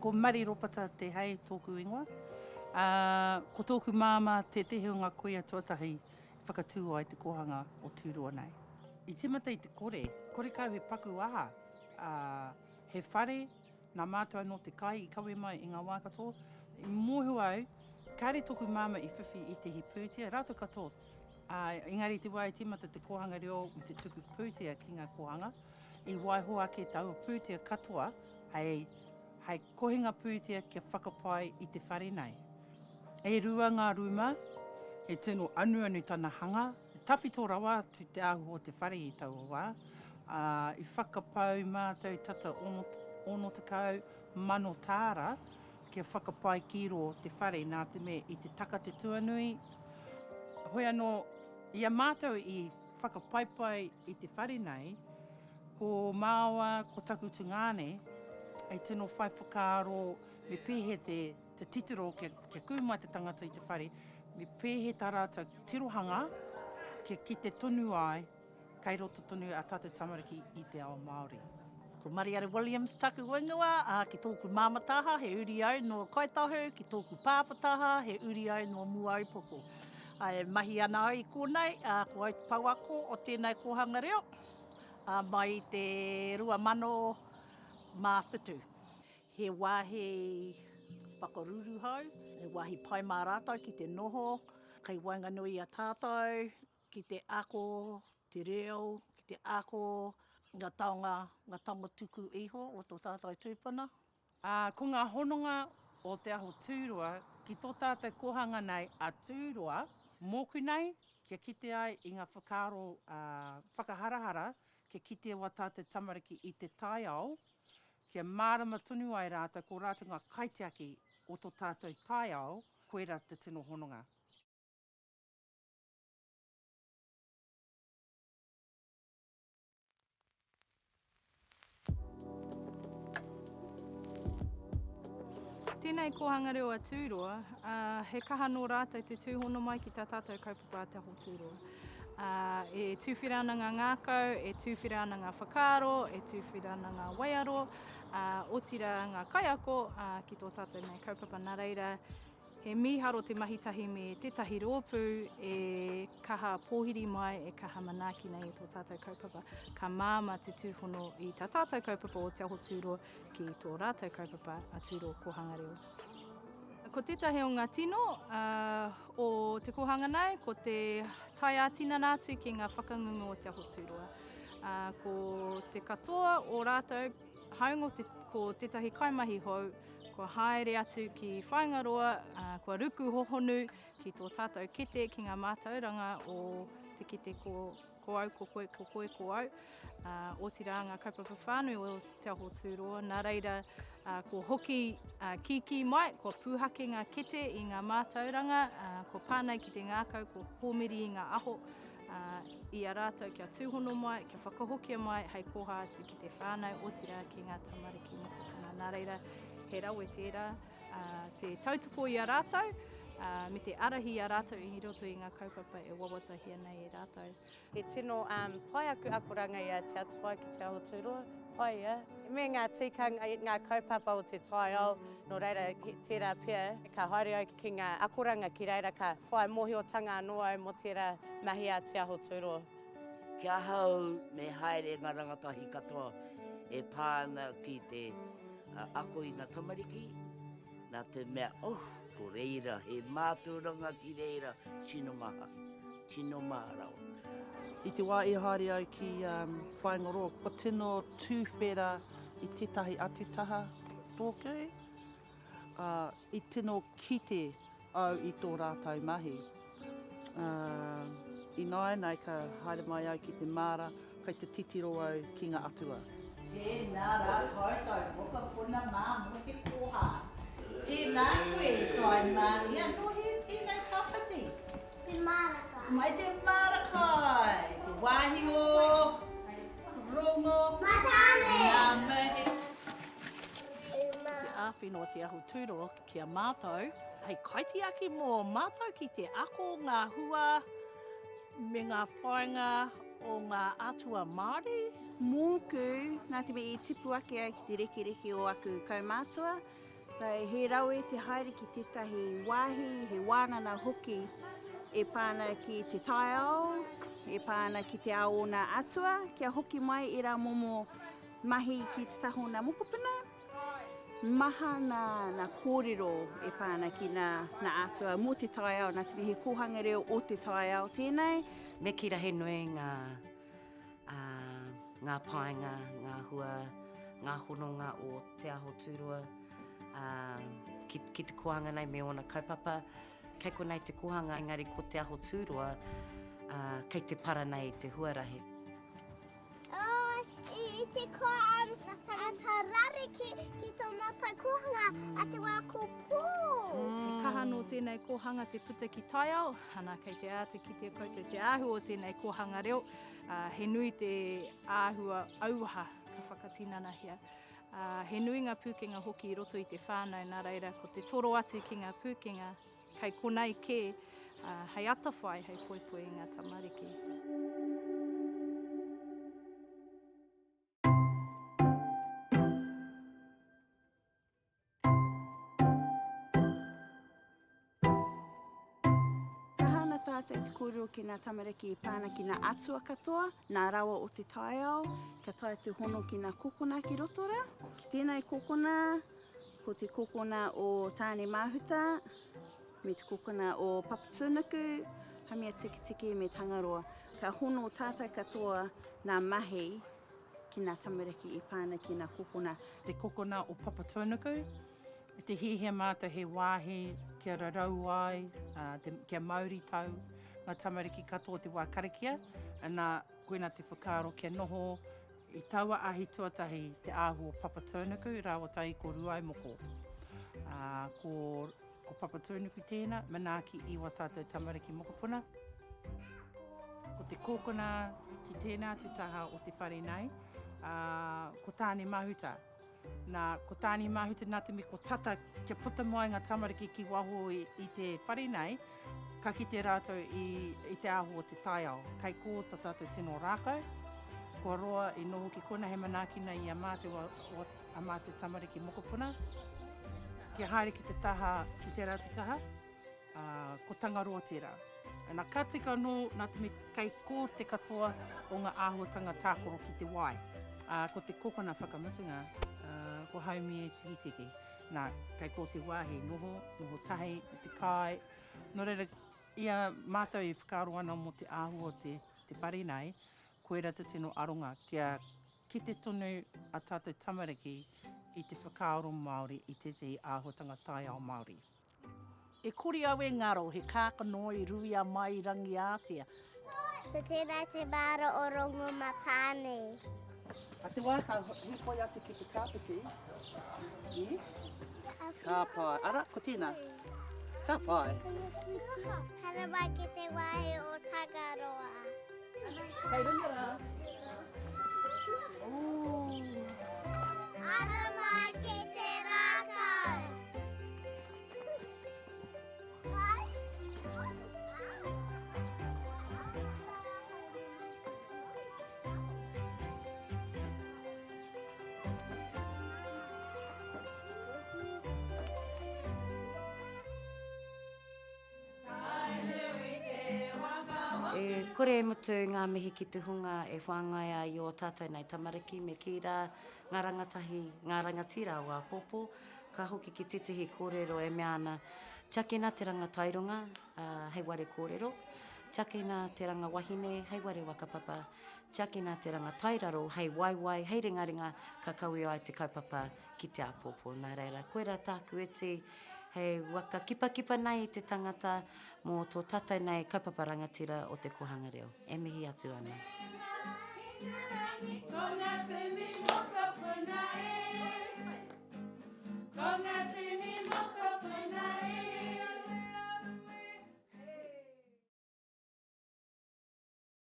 Ko Mari Ropata Te Hei tōku ingoa. Ko tōku māmā tētehi o ngā kuia tuatahi i whakatū ai te kōhanga o Tūroa nei. I tīmata i te kore, kore kau he paku aha, he whare, nā mātou anō te kai i kawe mai i ngā wā katoa. I mōhio au, kāre tōku māmā i whiwhi i tēhi pūtea, rātou katoa, engari i te wā i tīmata te kōhanga reo me te tuku pūtea ki ngā kōhanga, i waiho ake taua pūtea katoa hei, hei kohinga pūtea kia whakapai i te whare nei. E rua ngā rūma, he tino anuanu tana hanga, he tawhito rawa atu te āhua o te whare i taua wā, ā, i whakapau mātou tata 60,000 tāra kia whakapai ki rō te whare nā te mea i te taka te tuanui. Hoi anō, i a mātou i whakapaipai i te whare nei, ko māua, ko taku tungāne, e tino whai whakaaro me pēhea te, te titiro kia, kia kū mai te tangata i te whare, me pēhea tā rātou tirohanga kia kite tonu ai kei roto tonu a tātou tamariki i te ao Māori. Ko Mariara Williams taku ingoa, ā, ki tōku māma taha he uri au nō Kāi Tahu, ki tōku pāpā taha he uri au nō Muaupoko. Ā, e mahi ana au i konei, ā, ko au te pouako o tēnei kōhanga reo, ā, mai i te 2007. He wāhi whakaruruhau, he wāhi pai mā rātou ki te noho, kei waenganui i a tātou, ki te ako te reo, ki te ako ngā taonga, ngā taonga tuku iho o tō tātou tūpuna. Ā, ko ngā hononga o Te Aho Tūroa ki tō tātou kōhanga nei a Tūroa, mōku nei, kia kite ai i ngā whakaaro whakaharahara, kia kite wā tātou tamariki i te taiao, kia mārama tonu ai rātou ko rātou ngā kaitiaki o tō tātou taiao, koirā te tino hononga. Tēnei kōhanga reo a Tūroa, ā, he kaha nō rātou te tūhono mai ki tā tātou kaupapa a Te Aho Tūroa. Ā, e tūwhera ana ngā ngākau, e tūwhera ana ngā whakaaro, e tūwhera ana ngā waiaro, ā, otirā ngā kaiako, ā, ki tō tātou nei kaupapa. Nā reira, He mīharo te mahi tahi me tētahi rōpū e kaha pōhiri mai, e kaha manaaki nei i tō tātou kaupapa. Ka māmā te tūhono i tā tātou kaupapa o Te Aho Tūroa ki tō rātou kaupapa a Tūroa Kōhanga Reo. Ko tētahi o ngā tino o te kōhanga nei, ko te tae ā-tinana atu ki ngā whakangungu o Te Aho Tūroa. Ko te katoa o rātou, hāunga ko tētahi kaimahi hou, Kua haere atu ki Whāingaroa, kua ruku hohonu ki tō tātou kete, ki ngā mātauranga o te kete ko, ko au, ko koe, ko koe, ko au, otirā ngā kaupapa whānui o Te Aho Tūroa. Nā reira, kua hoki kīkī mai, kua pūhake ngā kete i ngā mātauranga, kua pā nei ki te ngākau, kua kōmiri i ngā aho, i a rātou kia tūhono mai, kia whakahokia mai hei koha atu ki te whānau, otirā ki ngā tamariki mokopuna. Nā reira, he rawe tērā te tautoko i a rātou, me te ārahi i a rātou i roto i ngā kaupapa e wawatahia nei e rātou. He tino pai aku akoranga i a Te Atawhai ki Te Aho Tūroa, pai ia. Me ngā tikanga, ngā kaupapa o te taiao, nō reira, tērā pea, ka haere au ki ngā akoranga ki reira ka whai mōhiotanga anō au mō tērā mahi a Te Aho Tūroa. Ki ahau me haere ngā rangatahi katoa e pā ana ki te ako i ngā tamariki, nā te mea, oh, ko reira, he mātauranga ki reira, tino maha, tino maha rawa. I te wā i haere au ki Whāingaroa, kua tino tūwhera i tētahi atu taha tōku, ā, i tino kite au i tō rātou mahi. Ā, ināianei ka haere mai au ki te māra, kei te titiro au ki ngā atua. Tēnā rā koutou mokopuna mā mō te kōhā. Tēnā koe e Tai Mānia, nō hea tēnei kāwhati? Te māra kai. Mai te māra kai, te wāhi o Rongo. Matāne! Ngā mihi. Te āwhina o Te Aho Tūroa ki a mātou, hei kaitiaki mō mātou ki te ako ngā hua me ngā whāinga. o ngā atua Māori. Mōku, nā te mea i tipu ake au ki te rekereke o aku kaumātua, so he rawe te haere ki tētahi wāhi, he wānana hoki e pā ana ki te taiao, e pā ana ki te ao o nā atua, kia hoki mai ērā momo mahi ki te taha o nā mokopuna. Maha nā, nā kōrero e pā ana ki nā, nā atua mō te taiao, nā te mea he kōhanga reo o te taiao tēnei. Me kī rā he nui ngā, ā, ngā painga, ngā hua, ngā hononga o Te Aho Tūroa, ā, ki, ki te kōhanga nei me ōna kaupapa. Kei konei te kōhanga engari ko Te Aho Tūroa, ā, kei te para nei te huarahi. Oh, i, i te ko um, tangata rare ki, ki tō mātou kōhanga a te wā ko pō. He kaha nō tēnei kōhanga te puta ki taiao, ana kei te āta kitea koutou te āhua o tēnei kōhanga reo, ā, he nui te āhua auaha ka whakatinanahia. Ā, he nui ngā pūkenga hoki i roto i te whānau, nā reira ko te toro atu ki ngā pūkenga kei konei kē, ā, hei atawhai, hei poipoi i ngā tamariki. Kaha ana tātou te kōrero ki ngā tamariki e pā ana ki ngā atua katoa, ngā rawa o te taiao, kia taea te hono ki ngā kokona ki roto rā. Ki tēnei kokona, ko te kokona o Tāne Māhuta, me te kokona o Papatūānuku, Haumia Tiketike me Tangaroa. Ka hono tātou katoa ngā mahi ki ngā tamariki e pā ana ki ngā kokona. Te kokona o Papatūānuku, I te hiahia mātou he wāhi kia rarau ai, kia mauritau ngā tamariki katoa o te wā karakia, ana, koina te whakaaro kia noho i taua ahi tuatahi te āhua o Papatūānuku rāua tahi ko Rūaumoko. Ā, ko, ko Papatūānuku tēnā, manaaki i wā tātou tamariki mokopuna. Ko te kōkona ki tēnā atu taha o te whare nei, ā, ko Tāne Mahuta. Nā, ko Tāne Mahuta nā te mea ko tata kia puta mai ngā tamariki ki waho i, i te whare nei, ka kite rātou i, i te āhua o te taiao. Kei kō tā tātou tino rākau, kua roa i noho ki kona hei manaaki nei i a mātou, a, a, a mātou tamariki mokopuna. Kia haere ki te taha, ki tērā atu taha, Ā, ko Tangaroa tērā. Ana, ka tika anō, nā te mea kei kō te katoa o ngā āhuatanga tākaro ki te wai. Ā, ko te kokona whakamutunga, ā, ko Haumie Tikitiki. Nā, kei kō te wāhi noho, noho tahi, i te kai. Nō reira, i a mātou e whakaaro ana mō te āhua o te, te whare nei, koirā te tino aronga, kia kite tonu a tātou tamariki i te whakaaro Māori, i tētehi āhuatanga taiao Māori. E kore au e ngaro, he kākano i ruia mai i Rangiātea. Ko tēnā te māra o Rongomatāne. A te wā ka hīkoi atu ki te kāpeti, yes? Ka pai. Ara, ko tēnā. Ka pai. Haramai ki te wāhi o Tangaroa. Kei runga rā. Oh. Haramai ki te rākau. E kore e mutu ngā mihi ki te hunga e whāngai ai i ō tātou nei tamariki me kī rā ngā rangatahi, ngā rangatira o āpōpō. Ka hoki ki tētehi kōrero e mea ana, Tiakina te ranga taironga hei ware kōrero, tiakina te ranga wahine hei ware whakapapa, tiakina te ranga tairaro hei waewae, hei ringaringa ka kawe ai te kaupapa ki te āpōpō. Nā reira, koirā tāku iti hei waka kipakipa nei i te tangata mō tō tātou nei kaupapa rangatira o te kōhanga reo. E mihi atu ana.